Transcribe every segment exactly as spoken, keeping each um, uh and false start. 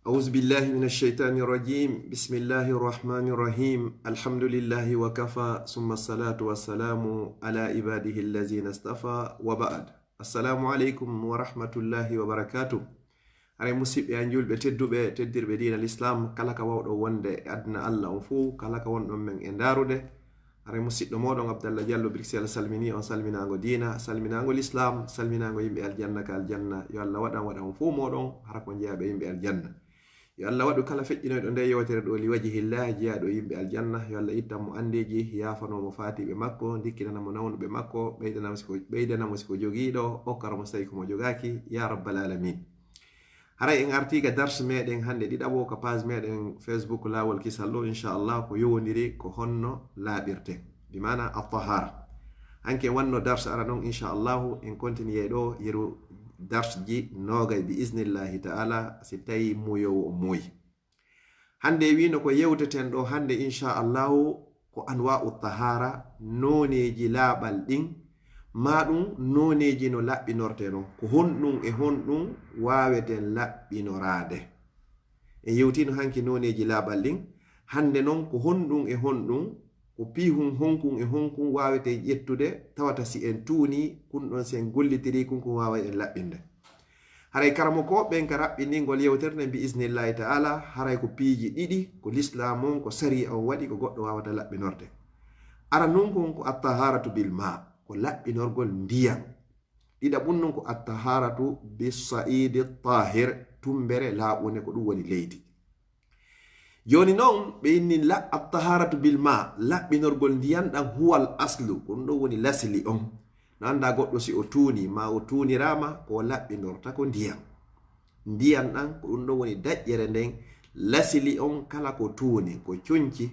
أعوذ بالله من الشيطان الرجيم. بسم الله الرحمن الرحيم. الحمد لله وكفى، ثم الصلاة والسلام على عباده الذين اصطفى، وبعد. السلام عليكم ورحمة الله وبركاته. Haray musidɓe an julɓe tedduɓe, teddirɓe diina l'islam, kala ka wawɗo wonde e aduna Allah on fuu, kala ka wonɗon men e ndaarude, haray musiɗɗo mooɗon Abdallah Diallo Bruxelles salmini on salminaango diina, salminaango l'islam, salminaango yimɓe aljanna ka aljanna. Yo Allah waɗan waɗa on fuu mooɗon hara ko jeyaaɓe yimɓe aljanna. Yo Allah waɗu kala feƴƴinoyɗo nde yewtere ɗo li wajhillah jeyaaɗo yimɓe aljanna. Yo Allah ittan mo andeeji, yaafanoo mo faatiiɓe makko, ndikkinana mo nawnuɓe makko, ɓeydanamo siko, ɓeydanamo siko jogiiɗo, okkara mo so tawi ko mo jogaaki, ya rabbal alamin. Haray en artii ga dars meɗen hannde ɗiɗaɓo ka page meɗen Facebook Laawol Kisal ɗo, inchallah, ko yowondiri ko honno laaɓirten, bi maana at-tahara. Hanki en wanno dars ara non, inchallahu, en continue ɗo yeru darsji noogay bi iznillahi ta'ala, si tawi muuyowo o muuyi. Hannde wino ko yewteten ɗo hannde, inchallahu, ko anwa'u tahara, nooneeji laaɓal ɗin, maa ɗum nooneeji no laɓɓinorte non. Ko honɗum e honɗum waaweten laɓɓinoraade? En yewtino hanki nooneeji laaɓal ɗin. Hannde non ko honɗum e honɗum, ko piihun honkun e honkun waaweten ƴettude, tawata si en tuuni, kun ɗon si en gollitiri, kun kun waaway en laɓɓinde. Haray karamokooɓe ɓen ka raɓɓiningol yewtere nden bi iznillahi ta'ala, haray ko piiji ɗiɗi, ko lislaam on, ko sariya on waɗi, ko goɗɗo waawata laɓɓinorde. Ara nun kon ko at-taharatu bil ma, ko laɓɓinorgol ndiyan. Ɗiɗaɓun nun ko at-taharatu bis sa'idi tahir, tumbere laaɓunde, ko ɗum woni leydi. Jooni non, ɓe inni la, at-taharatu bil ma, laɓɓinorgol ndiyan ɗan huwal aslu, ko ɗum ɗon woni lasli on. No anndaa goɗɗo si o tuuni, ma o tuuniraama, ko o laɓɓinorta ko ndiyan. Ndiyan ɗan, ko ɗum ɗon woni daƴƴere nden, lasli on kala ko tuuni, ko conci,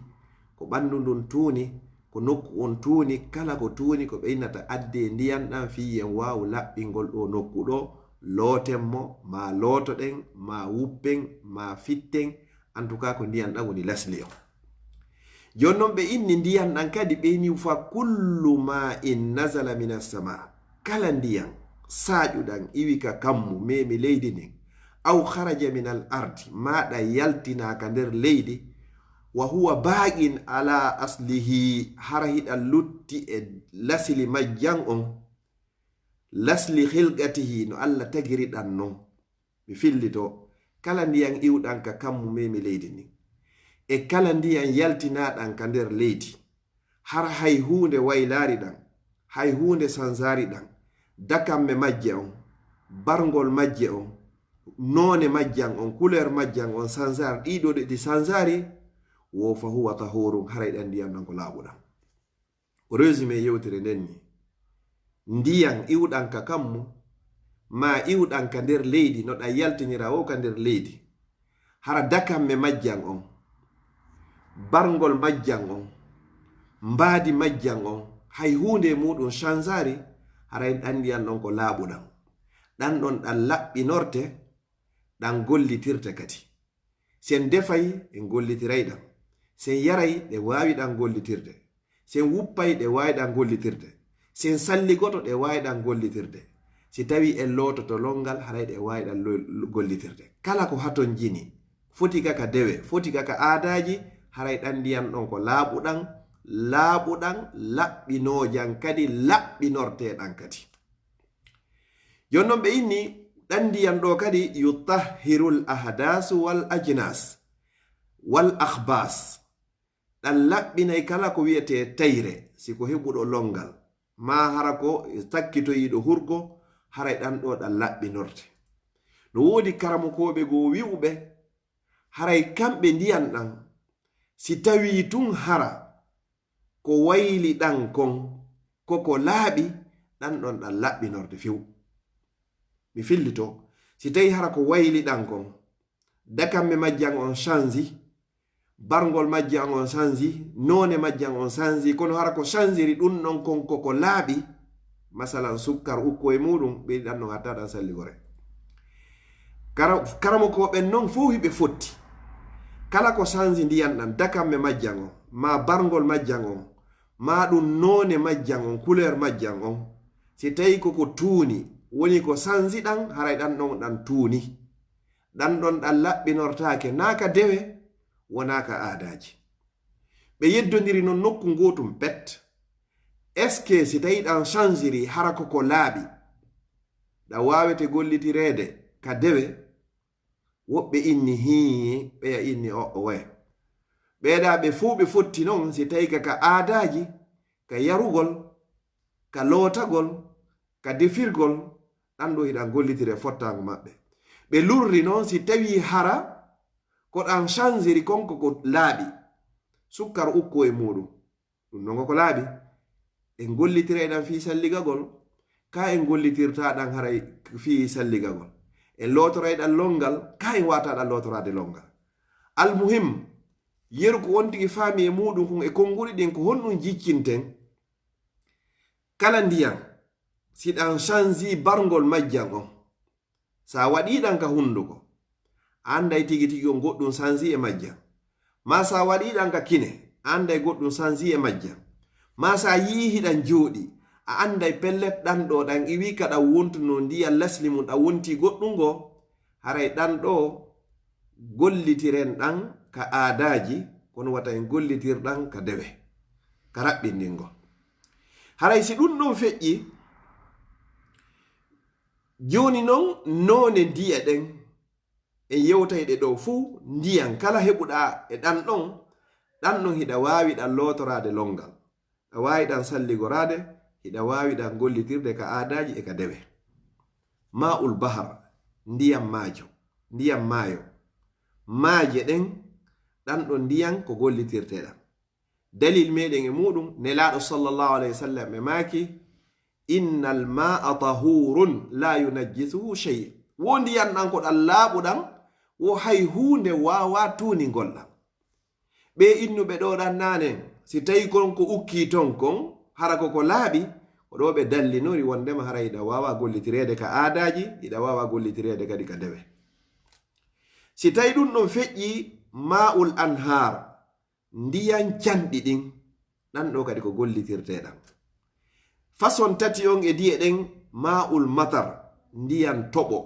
ko ɓanndu ndun tuuni, ko nokku on tuuni, kala ko tuuni, ko ɓeynata addee ndiyan ɗan fii yen waawu laɓɓingol ɗo nokku ɗo, looten mo, ma lootoɗen, ma wuppen, ma fitten, en tout cas, ko ndiyan ɗan woni lasli on. Jooni non ɓe inni ndiyan ɗan kadi, ɓe inni fa kullu ma in nazala min as-sama. Kala ndiyan saaƴuɗan iwi ka kammu, memi leydi ndin, aw kharaja min al ardi, ma ɗan yaltina ka nder leydi, wa huwa baqin ala aslihi, hara hiɗan lutti e lasli majjan on, lasli khilqatihi, no Allah tagiri ɗan non. Mi fillito, kala ndiyan iwɗan ka kammu memi leydi ndin, e kala ndiyan yaltinaɗan ka nder leydi, hara hay huunde waylaari ɗan, hay huunde sanzaari ɗan, dakamme majje on, barngol majje on, noone majjan on, couleur majjan on sanzaari, ɗiɗo ɗi sanzaari, wo fa huwa tahurun, haray ɗan ndiyan ɗan ko laaɓuɗan. Ko résumé yewtere nden ni. Ndiyan iwɗan ka kammu, ma iwɗan ka nder leydi, no ɗan yaltinira wo ka nder leydi. Hara dakamme majjan on, barngol majjan on, mbaadi majjan on, hay huunde e muɗum sanzaari, haray ɗan ndiyan ɗon ko laaɓuɗan. Ɗan ɗon ɗan laɓɓinorte, ɗan gollitirte kadi. Sen defay, en gollitiray ɗan. Sen yaray, ɗe waawi ɗan gollitirde. Sen wuppay, ɗe waawi ɗan gollitirde. Sen salligoto, ɗe waawi ɗan gollitirde. Si tawi en loototo longal, haray ɗe waawi ɗan lo-, gollitirde. Kala ko haton jini, foti ga ka dewe, foti ga ka aadaaji, haray ɗan ndiyan ɗon ko laaɓuɗan, laaɓuɗan, laɓɓinoojan kadi, laɓɓinorteeɗan kadi. Jooni non ɓe inni ɗan ndiyan ɗo kadi yutahhirul ahdasu wal ajnas wal akhbas. Ɗan laɓɓinay kala ko wi'etee tayre, si ko heɓuɗo longal, ma hara ko takkitoyiiɗo hurgo, haray ɗan ɗo ɗan laɓɓinorte. No woodi karamokooɓe goo wi'uɓe, haray kamɓe ndiyan ɗan, si tawii tun hara ko wayli ɗan kon, ko ko laaɓi, ɗan ɗon ɗan laɓɓinorde few. Mi fillito, si tawi hara ko wayli ɗan kon, dakamme majjan on sanzi, barngol majjan on sanzi, noone majjan on sanzi, kono hara ko sanziri ɗun ɗon kon ko ko laaɓi, masalan, sukkar ukko e muɗum, ɓeydi ɗan non hatta ɗan salligore. Kara-, karamokooɓen non fow hiɓe fotti. Kala ko sanzi ndiyan ɗan, dakamme majjan on, ma barngol majjan on, ma ɗum noone majjan on, couleur majjan on, si tawi ko ko tuuni, woni ko sanzi ɗan, haray ɗan non ɗan tuuni. ɗan ɗon ɗan laɓɓinortaake naa ka dewe, wonaa ka aadaaji. Ɓe yeddondiri non nokku ngootum pet. Est-ce que si tawii ɗan changerii hara ko ko laaɓi, ɗan waawete gollitireede ka dewe? Woɓɓe inni hii, ɓeya inni o'o waye. Ɓeeɗa ɓe fow ɓe fotti non si tawii ka, ka aadaaji, ka yarugol, ka lootagol, ka defirgol, ɗan ɗoo hiɗan gollitire fottaango maɓɓe. Ɓe lurri non si tawii hara ko ɗan changerii kon ko ko laaɓi, sukkar ukkoo e muuɗum. Ɗum non ko laaɓi. En gollitiray ɗan fii salligagol, kaa en gollitirtaa ɗan haray fii salligagol. En lootoray ɗan lonngal, kaa en waawataa ɗan lootoraade lonngal. Almuhim, yeru ko on tigi faami e muuɗum kon e konnguɗi ɗin, ko honɗum jiccinten? Kala ndiyan, si ɗan changeii barngol majjan on, si a waɗii ɗan ka hunnduko, a annday tigi tigi on goɗɗum changeii e majjan. Maa si a waɗii ɗan ka kine, a annday goɗɗum changeii e majjan. Maa si a yi'ii hiɗan jooɗii, a annday pellet ɗan ɗoo ɗan iwii ka ɗan wontunoo ndiyan lasli mun ɗan wontii goɗɗum goo, haray ɗan ɗoo gollitiren ɗan ka aadaaji, kono wata en gollitir ɗan ka dewe, ka raɓɓindingol. Haray si ɗum ɗon feƴƴii, jooni non noone ndiya ɗen, en yewtay ɗe ɗoo fuu, ndiyan kala heɓuɗaa e ɗan ɗon, ɗan ɗon hiɗa waawi ɗan lootoraade lonngal. Hiɗa waawi ɗan salligoraade, hiɗa waawi ɗan gollitirde ka aadaaji e ka dewe. Maa'ul bahar, ndiyan maajo, ndiyan maayo. Maaje ɗen, ɗan ɗon ndiyan ko gollitirtee ɗan. Dalil meɗen e muuɗum, Nelaaɗo sallallahu alayhi wa sallam ɓe maaki, "Innal maa'a tahuurun laa yunajjisuhu shay." Wo ndiyan ɗan ko ɗan laaɓuɗan, wo hay huunde waawaa tuuningol ɗan. Ɓee innuɓe ɗoo ɗan naane, si tawii kon ko ukkii ton kon, hara ko ko laaɓi, ko ɗoo ɓe dallinori wonndema hara hiɗa waawaa gollitireede ka aadaaji, hiɗa waawaa gollitireede kadi ka dewe. Si tawii ɗum ɗon feƴƴii, maa'ul anhaar, ndiyan canɗi ɗin, ɗan ɗoo kadi ko gollitirtee ɗan. Façon tati on e ndiye ɗen, maa'ul matar, ndiyan toɓo.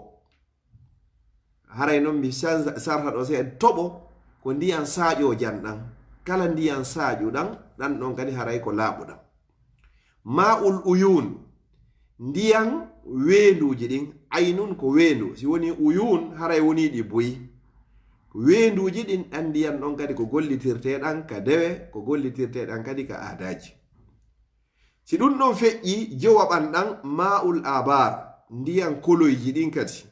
Haray non mi san-, sarha ɗoo seeɗa, toɓo ko ndiyan saaƴoojan ɗan. Kala ndiyan saaƴuɗan, ɗan ɗon kadi haray ko laaɓuɗan. Maa'ul uyuun, ndiyan weenduuji ɗin, aynun ko weendu, si wonii uyuun, haray wonii ɗi buy. Weenduuji ɗin, ɗan ndiyan ɗon kadi ko gollitirtee ɗan ka dewe, ko gollitirtee ɗan kadi ka aadaaji. Si ɗum ɗon feƴƴii, jowaɓan ɗan maa'ul aabaar, ndiyan koloyji ɗin kadi.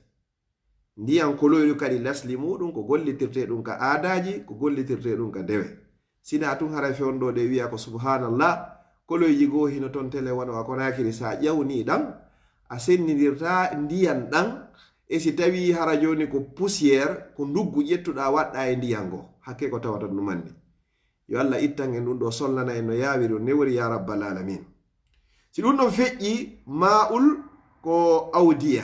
Ndiyan koloyru kadi lasli muuɗum ko gollitirtee ɗum ka aadaaji, ko gollitirtee ɗum ka dewe. Sinaa tun haray fewndo ɗe wi'a ko subhanallah, koloyji goo hino ton tele wano a Konaakiri, sa ƴawnii ɗan, a sennindirtaa ndiyan ɗan, e si tawii hara jooni ko poussière, ko nduggu ƴettuɗaa waɗɗaa e ndiyan goo. Hakkee ko tawata ɗum anndi. Yo Allah ittan en ɗum ɗoo, solnana en no yaawiri, no newori, ya rabbal alamin. Si ɗum ɗon feƴƴii, maa'ul ko awdiya.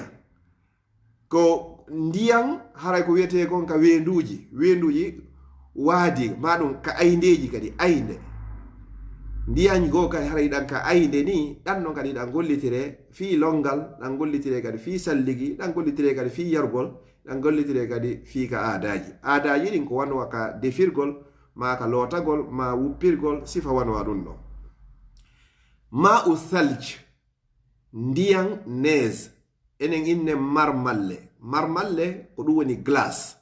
Ko ndiyan, haray ko wiyetee kon ka weenduuji, weenduuji waadi, maa ɗum ka ayndeeji kadi, aynde. Ndiyan goo kadi haray ɗan ka aynde nii, ɗan non kadi ɗan gollitiree fii lonngal, ɗan gollitiree kadi fii salligi, ɗan gollitiree kadi fii yargol, ɗan gollitiree kadi fii ka aadaaji. Aadaaji ɗin ko wano ka defirgol, maa ka lootagol, maa wuppirgol, sifa wano ɗum ɗon. Maa'u thalj, ndiyan nees, enen inne marmalle. Marmalle ko ɗum woni glace.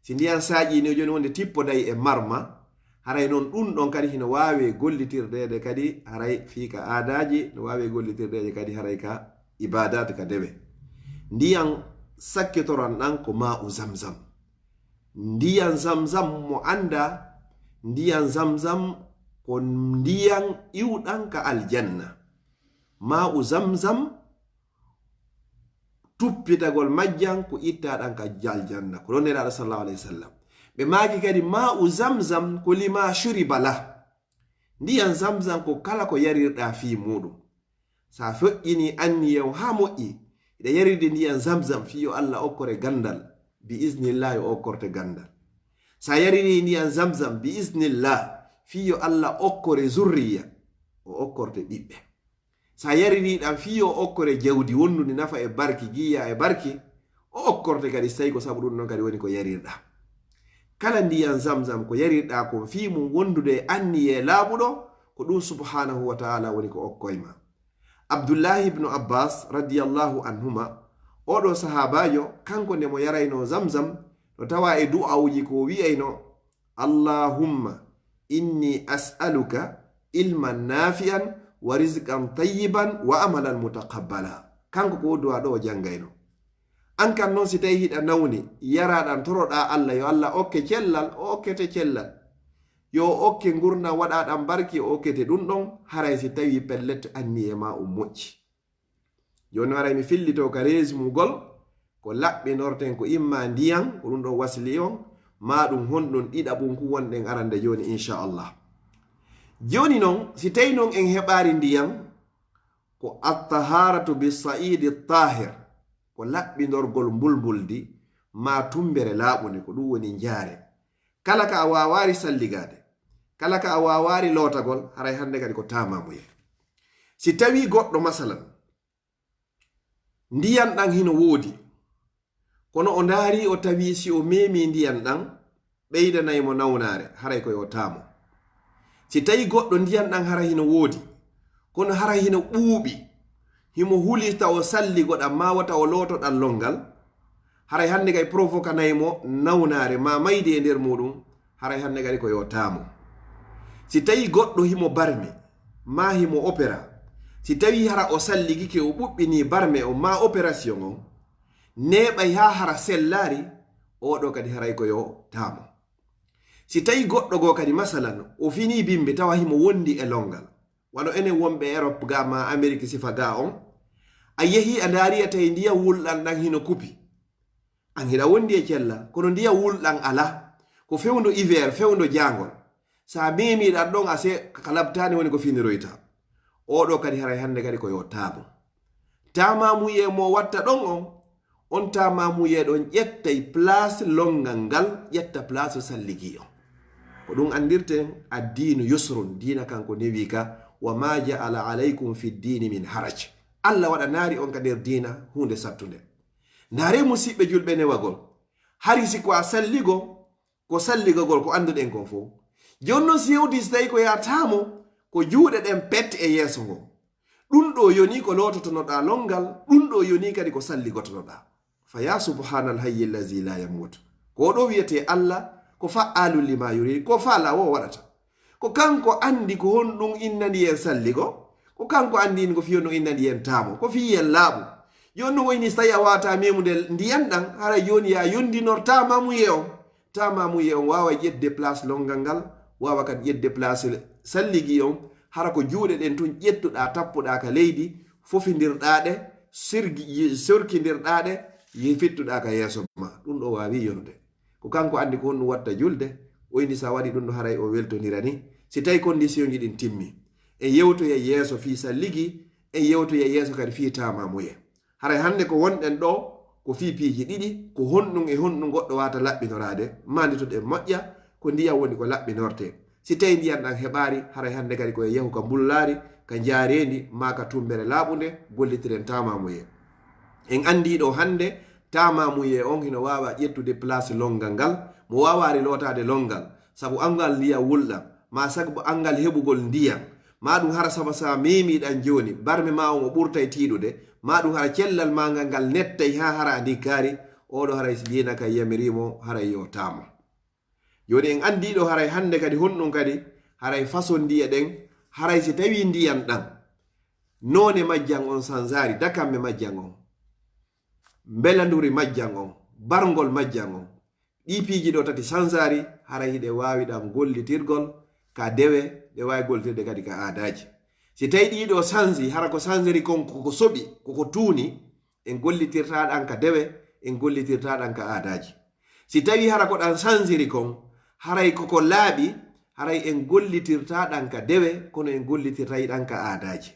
Si ndiyan saaƴii ni jooni wonde tippoday e marma, haray non ɗum ɗon kadi hino waawi gollitirdeede kadi haray fii ka aadaaji, no waawi gollitirdeede kadi haray ka ibaadaat, ka dewe. Ndiyan sakkitoran ɗan ko maa'u zamzam. Ndiyan zamzam mo anndaa, ndiyan zamzam ko ndiyan iwɗan ka aljanna. Maa'u zamzam, tuppitagol majjan ko ittaa ɗan ka aljanna. Ko ɗon Nelaaɗo sallallahu alayhi wa sallam. Ɓe maaki kadi, maa'u zamzam ko lima shuriba lah. Ndiyan zamzam ko kala ko yarirɗaa fii muuɗum. Sa feƴƴinii anniya on haa moƴƴi, hiɗa yarirde ndiyan zamzam fii yo Allah okkore ganndal, bi iznillah yo okkorte ganndal. Sa yaririi ndiyan zamzam, bi iznillah, fii yo Allah okkore zurriya, o okkorte ɓiɓɓe. Sa yaririi ɗan fii yo okkore jawdi wondundi nafa e barki, giya e barki, O okkorte kadi, so tawi ko sabu ɗum ɗon kadi woni ko yarirɗa. Kala ndiyan Zamzam ko yarirɗa kon fii mum wondude e anniyee laaɓuɗo, ko ɗum subhanahu wa ta'ala woni ko okkoy ma. Abdullahi ibnu Abbas radiyallahu anhuma, oɗo sahaabaajo, kanko nde mo yaraynoo Zamzam, no tawa e du'awuji ko o wi'ayno, "Allahumma inni as'aluka ilman nafi'an wa rizqan tayyiban wa amalan mutaqabbala." Kanko ko o du'a ɗo o jangayno. An kan non, si tawi hiɗa nawni, yaraɗan, toroɗa Allah, yo Allah okke cellal, o okkete cellal. Yo o okke ngurndan, waɗaɗan barki, o okkete ɗum ɗon, haray si tawi pellet anniyee ma um moƴƴi. Jooni haray mi fillito ka reesmugol ko laɓɓinorten, ko imma ndiyan, ko ɗum ɗon wasli on, maa ɗum honɗun ɗiɗaɓun ku wonɗen arande jooni, inchallah. Jooni non, si tawi non en heɓaari ndiyan, ko at-taharatu bis-sa'idi at-tahir, ko laɓɓinorgol mbulmbuldi maa tumbere laaɓunde, ko ɗum woni njaare. Kala ka a waawaari salligaade, kala ka a waawaari lootagol, haray hannde kadi ko taamaamuye. Si tawii goɗɗo, masalan, ndiyan ɗan hino woodi, kono o ndaari, o tawi si o meemii ndiyan ɗan, ɓeydanay mo nawnaare, haray ko yo taamo. Si tawi goɗɗo ndiyan ɗan hara hino woodi, kono hara hino ɓuuɓi, himo huli taw o salligo ɗan, maa wata o looto ɗan lonngal, haray hannde kay provokanay mo nawnaare, maa mayde e nder muuɗum, haray hannde kadi ko yo taamo. Si tawi goɗɗo himo barme, maa himo opera, si tawi hara o salligike, o ɓuɓɓini barme on, maa operation on, neeɓay haa hara sellaari, oɗo kadi haray ko yo taamo. Si tawi goɗɗo goo kadi, masalan, o finii bimbi tawa himo wondi e lonngal, wano enen wonɓe Europe ga maa Amerique sifa ga on, a yehi a ndaari a tawi ndiyan wulɗan ɗan hino kupi. An hiɗa wondi e cella, kono ndiyan wulɗan alaa. Ko fewndo hiver, fewndo jaangol. Sa meemii ɗan ɗon, a se ka labtaani woni ko finiroyta. Oɗo kadi haray hannde kadi ko yo taamo. Taamaamuyee mo watta ɗon on, on taamaamuyee ɗon ƴettay place lonngal ngal, ƴetta place salligii on. Ko ɗum anndirten, addiinu yusrun, diina kanko newi ka, "Wa ma ja'ala alaykum fi ddiini min haraj." Allah waɗanaali on ka nder diina huunde sattunde. Ndaaree, musiɓɓe julɓe, newagol. Hari si ko a salligo, ko salligagol ko annduɗen kon fow. Jooni non, si yewti, si tawi ko yo taamo, ko juuɗe ɗen pet e yeeso ngon. Ɗum ɗo yoni ko loototonoɗaa lonngal, ɗum ɗo yoni kadi ko salligotonoɗaa. Fa ya subhanal hayyi allazi la yamut. Ko ɗo wiyetee Allah, ko fa'aalun lima yurid, ko faalaa woo waɗata. Ko kanko anndi ko honɗum innani en salligo, ko kanko anndi ko fii honɗum innani en taamo, ko fii en laaɓu. Jooni non, o inni, si tawi a waawataa meemude ndiyan ɗan, haray jooni yo a yondinor taamaamuyee on. Taamaamuyee on waaway ƴettude place lonngal ngal, waawa kadi ƴettude place salligii on, hara ko juuɗe ɗen tun ƴettuɗaa, tappuɗaa ka leydi, fofindirɗaa ɗe, sirgi-, sorkindirɗaa ɗe, yi-, fittuɗaa ka yeeso ma. Ɗum ɗo waawi yonude. Ko kanko anndi ko honɗum watta julde, o inni si a waɗi ɗum ɗo haray o weltondirani, si tawi conditionji ɗin timmi. En yewtoya yeeso fii salligii, en yewtoya yeeso kadi fii taamaamuyee. Haray hannde ko wonɗen ɗo, ko fii piiji ɗiɗi, ko honɗum e honɗum goɗɗo waawata laɓɓinoraade, maanditoɗen moƴƴa, ko ndiyan woni ko laɓɓinortee. Si tawi ndiyan ɗan heɓaali, haray hannde kadi ko e yahu ka mbullaari, ka njaareendi, maa ka tummbere laaɓunde, gollitiren taamaamuyee. En anndii ɗo hannde, taamaamuyee on hino waawa ƴettude place lonngal ngal, mo waawaali lootaade lonngal, sabu anngal ndiyan wulɗan, maa sabu anngal heɓugol ndiyan, maa ɗum hara sabu sa meemii ɗan jooni, barme maa on o ɓurtay tiiɗude, maa ɗum hara cellal maa ngal, ngal nettay haa hara a ndikkaali, oɗo haray si diina kan yamirii mo, haray yo taamo. Jooni en anndii ɗo haray hannde kadi honɗum kadi, haray façon ndiye ɗen, haray si tawii ndiyan ɗan, noone majjan on sanzaali, dakamme majjan on, mbelanduri majjan on, barngol majjan on, ɗii piiji ɗo tati sanzaali, haray hiɗen waawi ɗan gollitirgol ka dewe, ɗen waawi gollitirde kadi ka aadaaji. Si tawii ɗii ɗo sanzi, hara ko sanziri kon ko ko soɓi, ko ko tuuni, en gollitirtaa ɗan ka dewe, en gollitirtaa ɗan ka aadaaji. Si tawii hara ko ɗan sanziri kon, haray ko ko laaɓi, haray en gollitirtaa ɗan ka dewe, kono en gollitirtay ɗan ka aadaaji.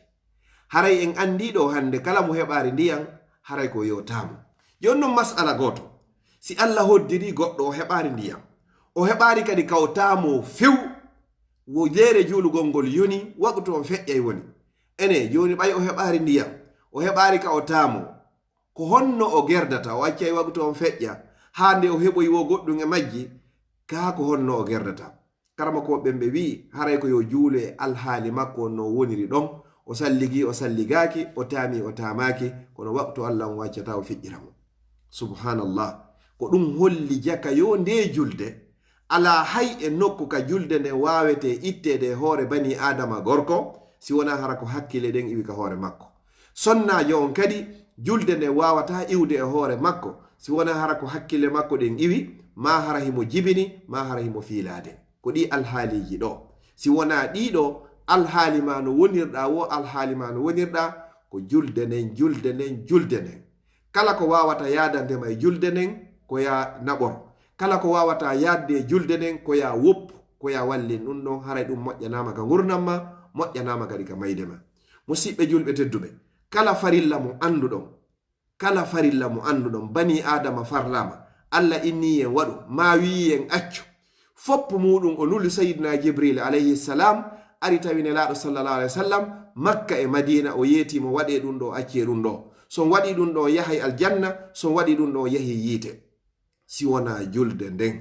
Haray en anndii ɗo hannde kala mo heɓaali ndiyan, haray ko yo taamo. Jooni non mas'ala gooto, si Allah hoddirii goɗɗo o heɓaali ndiyan, o heɓaali kadi ka o taamoo few, wo jeere juulugol ngol yoni, waqtu on feƴƴay woni. Enee, jooni ɓay o heɓaali ndiyan, o heɓaali ka o taamoo, Ko honno o gerdata? O accay waqtu on feƴƴa, haa nde o heɓoyi wo goɗɗum e majji, kaa ko honno o gerdata? Karamokooɓe ɓen ɓe wi'i, haray ko yo juulu e alhaali makko on no woniri ɗon, o salligi, o salligaaki, o taami, o taamaaki, kono waqtu Alla on o accataa o feƴƴira mo. Subhanallah. Ko ɗum holli jaka yo nde julde, alaa hay e nokku ka julde nden waawetee itteede e hoore banii Aadama gorko, si wonaa hara ko hakkille ɗen iwi ka hoore makko. Sonnaajo on kadi, julde nden waawataa iwde e hoore makko, si wonaa hara ko hakkille makko ɗen iwi, maa hara himo jibini, maa hara himo fiilaade. Ko ɗii alhaaliiji ɗoo. Si wonaa ɗii ɗoo alhaali maa no wonirɗaa woo, alhaali maa no wonirɗaa, ko julde nden, julde nden, julde nden. Kala ko waawata yaadande ma e julde nden, ko yaa naɓor. Kala ko waawata yaadde e julde nden, ko yaa woppu, ko yaa wallin. Ɗum ɗon haray ɗum moƴƴanaama ka ngurndan maa, moƴƴanaama kadi ka mayde maa. Musiɓɓe julɓe tedduɓe, kala farilla mo annduɗon, kala farilla mo annduɗon, banii Aadama farlaama, Alla innii en waɗu, maa wi'ii en accu. Foppu muuɗum o nuli Sayyidinaa Jibriil alayhi salaam, ari tawi Nelaaɗo sallallaahu alayhi wa sallam, Makka e Madiina, o yeetii mo waɗee ɗum ɗoo, accee ɗum ɗoo. So on waɗii ɗum ɗoo, on yahay aljanna, so on waɗii ɗum ɗoo, on yahii yiite. Si wonaa julde nden.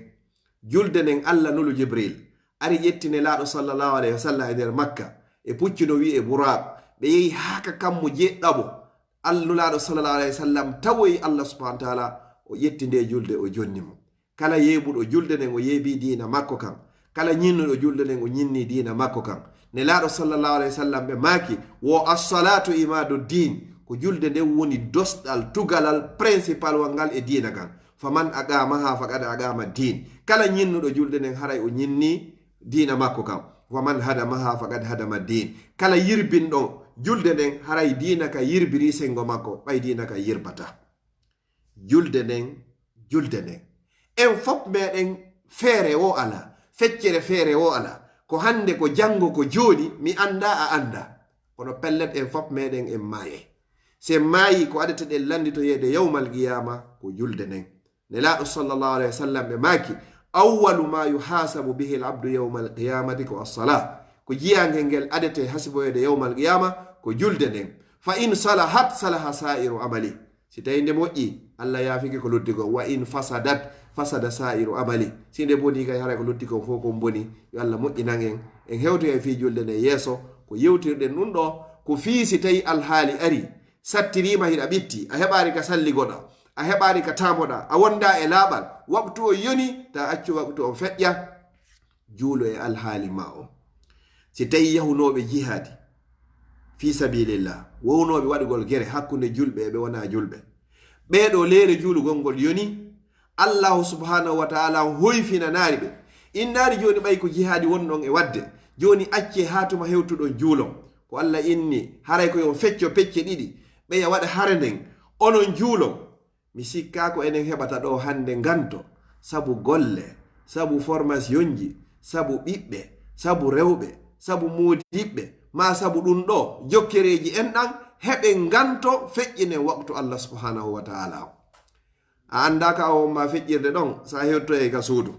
Julde nden Alla nulu Jibriil, ari ƴetti Nelaaɗo sallallaahu alayhi wa sallam e nder Makka, e puccu no wi'ee Buraaq. Ɓe yehi haa ka kammu jeeɗiɗaɓo. Al-, Nulaaɗo sallallaahu alayhi wa sallam tawoyi Alla subhaanahu wa taala, o ƴetti nde julde, o jonni mo. Kala yeeɓuɗo julde nden, o yeeɓii diina makko kan. Kala ñinnuɗo julde nden, o ñinnii diina makko kan. Nelaaɗo sallallaahu alayhi wa sallam ɓe maaki, wo as-salaatu imaadu diin, ko julde nden woni dosɗal, tugalal, principal wal ngal e diina kan. Faman aqaamahaa faqad aqaama diin. Kala ñinnuɗo julde nden, haray o ñinnii diina makko kan. Wa man hadamahaa faqad hadama diin. Kala yirbinɗo julde nden, haray diina ka yirbirii senngo makko, ɓay diina ka yirbataa. Julde nden, julde nden. En fop meɗen feere woo alaa, feccere feere woo alaa. Ko hannde, ko janngo, ko jooni, mi anndaa, a anndaa. Kono pellet, en fop meɗen en maayay. Si en maayii, ko adete ɗen lannditoyeede yawmal qiyaama, ko julde nden. Nelaaɗo sallallaahu alayhi wa sallam ɓe maaki, awwalu maa yuhaasabu bihi al-abdu yawmal qiyaamati ko as-salaa. Ko jiyaangel ngel adete hasiboyeede yawmal qiyaama, ko julde nden. Fa in salahat, salaha saa'iru amali. Si tawii nde moƴƴii, Alla yaafike ko lutti kon. Wa in fasadat, fasada saa'iru amali. Si nde bonii kay, haray ko lutti kon fof kon bonii. Yo Alla moƴƴinan en. En hewtoyay fii julde nden yeeso. Ko yewtirɗen ɗum ɗoo, ko fii si tawii alhaali arii, sattiriima, hiɗa ɓitti, a heɓaali ka salligoɗaa, a heɓaali ka taamoɗaa, a wondaa e laaɓal, waqtu on yonii, taa accu waqtu on feƴƴa, juulu e alhaali maa on. Si tawii yahunooɓe jihaadi fii sabiilillah, wonooɓe waɗugol gere hakkunde julɓe e ɓe wonaa julɓe, ɓee ɗoo leere juulugol ngol yonii, Allaahu subhaanahu wa ta'aalaa on hoyfinanaali ɓe. Innaali jooni ɓay ko jihaadi wonɗon e waɗde, jooni accee haa tuma hewtuɗon juulon. Ko Alla inni, haray ko yo on fecco pecce ɗiɗi, ɓeya waɗa hare nden, onon juulon. Mi sikkaa ko enen heɓata ɗoo hannde nganto, sabu golle, sabu formasionji, sabu ɓiɓɓe, sabu rewɓe, sabu moodiɓɓe, maa sabu ɗum ɗoo jokkereeji en ɗan, heɓen nganto feƴƴinen waqtu Alla subhaanahu wa ta'aalaa on. A anndaa ka a won maa feƴƴirde ɗon, so a hewtoyay ka suudu.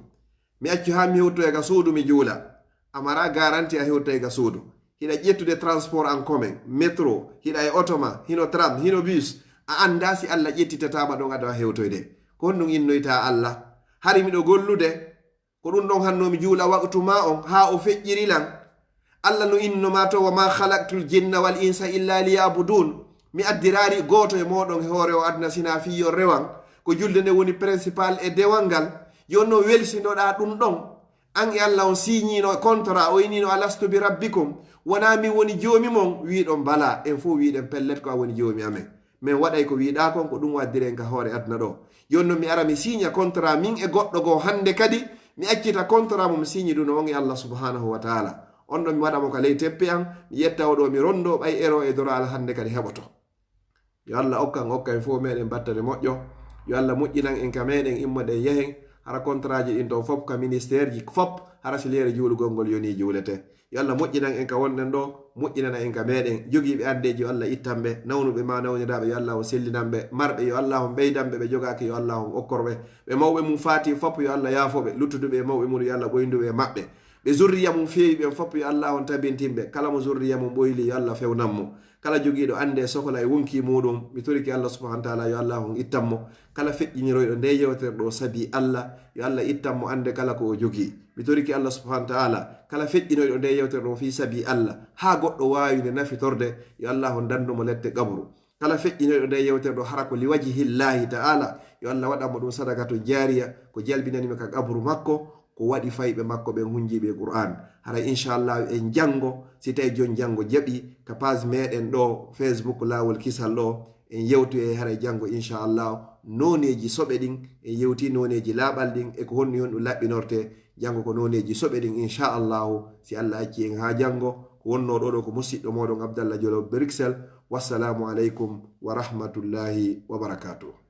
Mi accu haa mi hewtoya ka suudu mi juula. A maraa garanti a hewtay ka suudu. Hiɗa ƴettude transport en commun, métro, hiɗa e oto maa, hino tram, hino bus. A anndaa si Alla ƴettitataa ma ɗon ado a hewtoyde. Ko honɗum innoytaa Alla? Hari miɗo gollude, ko ɗum ɗon hanno mi juula waqtu maa on, haa o feƴƴiri lan. Alla no inno maa to, "Wa maa khalaqtul jinna wal insa illa liya'budun." Mi addiraali gooto e mooɗon e hoore o aduna sinaa fii yo rewan. Ko julde nde woni principal e dewal ngal. Yo no welsindoɗaa ɗum ɗon. An e Alla on siiñiino contrat, o iniino, "Alastu bi rabbikum?" Wonaa min woni joomi mon? Wiiɗon, "Balaa." En fof wiiɗen, "Pellet, ko an woni joomi amen." Min waɗay ko wiiɗaa kon, ko ɗum waddiri en ka hoore aduna ɗoo. Jooni non mi ara mi siiña contrat min e goɗɗo goo hannde kadi, mi accita contrat mo mi siiñiduno on e Alla subhaanahu wa ta'aalaa. On ɗon mi waɗa mo ka ley teppe an, mi ƴetta o ɗoo mi ronndoo, ɓay ero e doro Alla hannde kadi heɓoto. Yo Alla okkan, okkan fof meɗen battane moƴƴo. Yo Alla moƴƴinan en ka meɗen immoɗen yahen, hara contrat ji ɗin ɗon fof ka ministère ji fof, hara si leere juulugol ngol yonii juulete. Yo Alla moƴƴinan en ka wonɗen ɗoo, moƴƴinana en ka meɗen. Jogiiɓe anndeeji, yo Alla ittan ɓe. Nawnuɓe maa nawniraaɓe, yo Alla on sellinan ɓe. Marɓe, yo Alla on ɓeydan ɓe. Ɓe jogaaki, yo Alla on okkor ɓe. Ɓe mawɓe mum faati fof, yo Alla yaafo ɓe. Luttuduɓe e mawɓe mum, yo Alla ɓoyndu ɓe e maɓɓe. e zurriya mum feewi ɓen fof, yo Allah on tabintin ɓe. Kala mo zurriya mum ɓoyli, yo Allah fewnan mo. Kala jogiiɗo annde e sokola e wonki muɗum, mi toriki Allah subhanahu wa taala, yo Allah on ittan mo. Kala feƴƴiniroyɗo nde yewtere ɗo sabi Allah, yo Allah ittan mo annde kala ko o jogii. Mi toriki Allah subhanahu wa taala, kala feƴƴinoyɗo nde yewtere ɗo fii sabi Allah, haa goɗɗo waawi nde nafitorde, yo Allah on dandu mo lette qabru. Kala feƴƴinoyɗo nde yewtere ɗo hara ko liwajihillahi taala, yo Allah waɗan mo ɗum sadakatun jaariya, ko jalbinani mi ka qabru makko, ko waɗi fayɓe makko ɓen hunjiiɓe e Qur'an. Haray inchallah en janngo, si tawi jon janngo jaɓi, ka page meɗen ɗo Facebook Laawol Kisal ɗo, en yewtoye haray janngo inchallah nooneeji soɓe ɗin, en yewti nooneeji laaɓal ɗin e ko honno yon ɗum laɓɓinorte. Janngo ko nooneeji soɓe ɗin inchallahu, si Allah acci en haa janngo. Ko wonnoo ɗo ɗo ko musiɗɗo mooɗon Abdallah Jolof Bruxelles. Wassalamu aleykum wa rahmatullahi wa barakatuh.